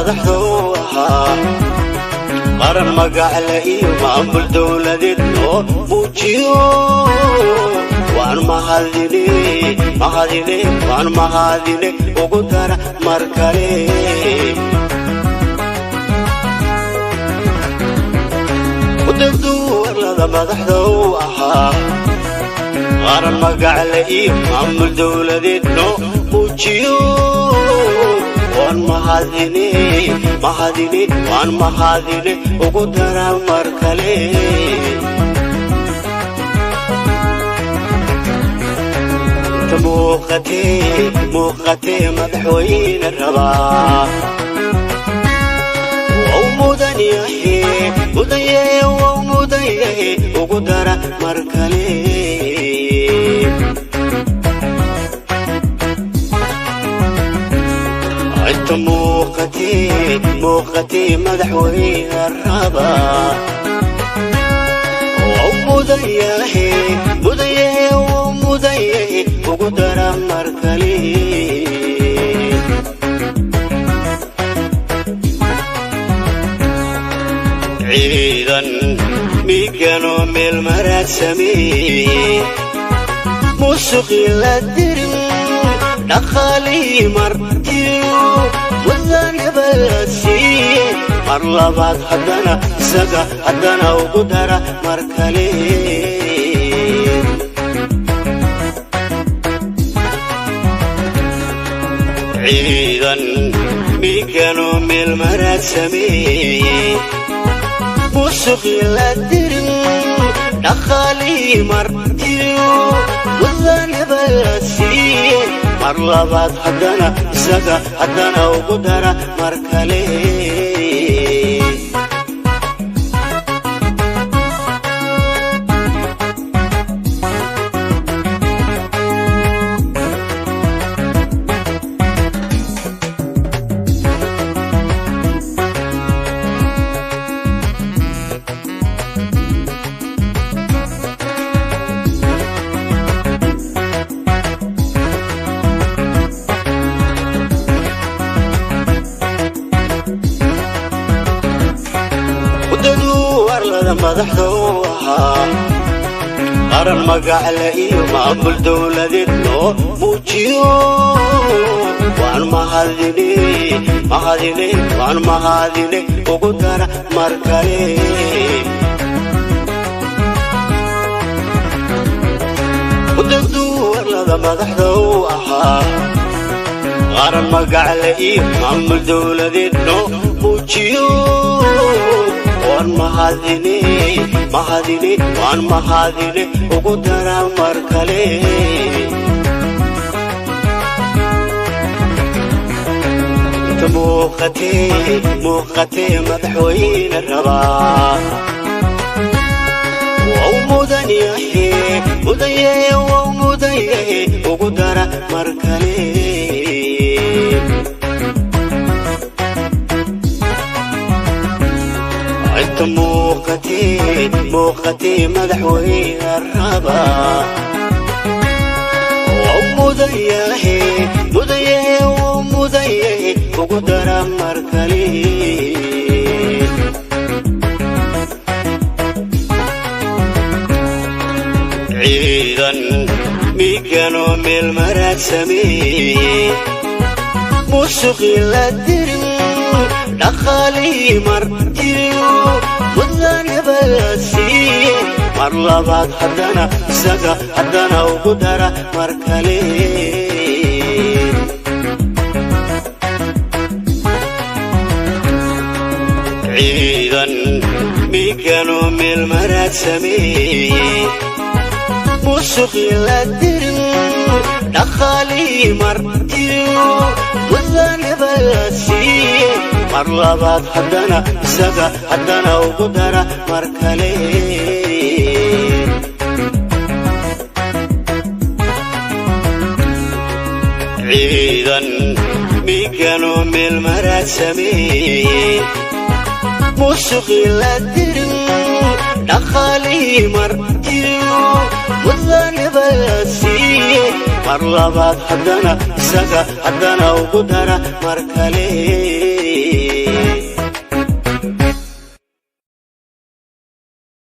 Madaxda u ahaa qaran magacle iyo maamul dowladeed loo muujiyo. Waan mahadine, mahadine, waan mahadine, ugu dara mar kale. Mudaduu arlada madaxda u ahaa qaran magacle iyo maamul dowladeed loo muujiyo. Waan mahadine, mahadine, waan mahadine, ugu dara mar kale. Inta muuqatee, muuqatee madaxweyne rabaa wau mudan yahe, mudan yahe, wau mudan yahe, ugu dara mar kale. Inta muuqatee, muuqatee madaxweyne rabaa wau mudan yahe, mudan yahe, wau mudan yahe, ugu dara mar kale. Ciidan miganoo meel maraad sameeye, musuqi la dirin, dhaqaalihii martiyo mudanaba la siiye. Mar labaad haddana isaga, haddana ugu dara mar kale. Ciidan miganoo meel maraad sameeye, musuqi la dirin, dhaqaalihii martiyo mudanaba la siiye. Mar labaad haddana isaga, haddana ugu dara mar kale. Muddaduu arlada madaxda u ahaa qaran magacle iyo maamul dowladeed loo muujiyo. Waan mahadine, mahadine, waan mahadine, ugu dara mar kale. Muddaduu arlada madaxda u ahaa qaran magacle iyo maamul dowladeed loo muujiyo. Waan mahadine, mahadine, waan mahadine, ugu dara mar kale. Inta muuqatee, muuqatee madaxweyne rabaa wau mudan yahe, mudan yahe, wau mudan yahe, ugu dara mar kale. Inta muuqatee, muuqatee madaxweyne rabaa wau mudan yahe, mudan yahe, wau mudan yahe, ugu dara mar kale. Ciidan miganoo meel maraad sameeye, musuqi la dirin, dhaqaalihii martiyo mudanaba la siiye. Mar labaad haddana isaga, haddana ugu dara mar kale. Ciidan miganoo meel maraad sameeye, musuqi la dirin, dhaqaalihii martiyo mudanaba la siiye. Mar labaad haddana isaga, haddana ugu dara mar kale. Ciidan miganoo meel maraad sameeye, musuqi la dirin, dhaqaalihii martiyo mudanaba la siiye. Mar labaad haddana isaga, haddana ugu dara mar kale.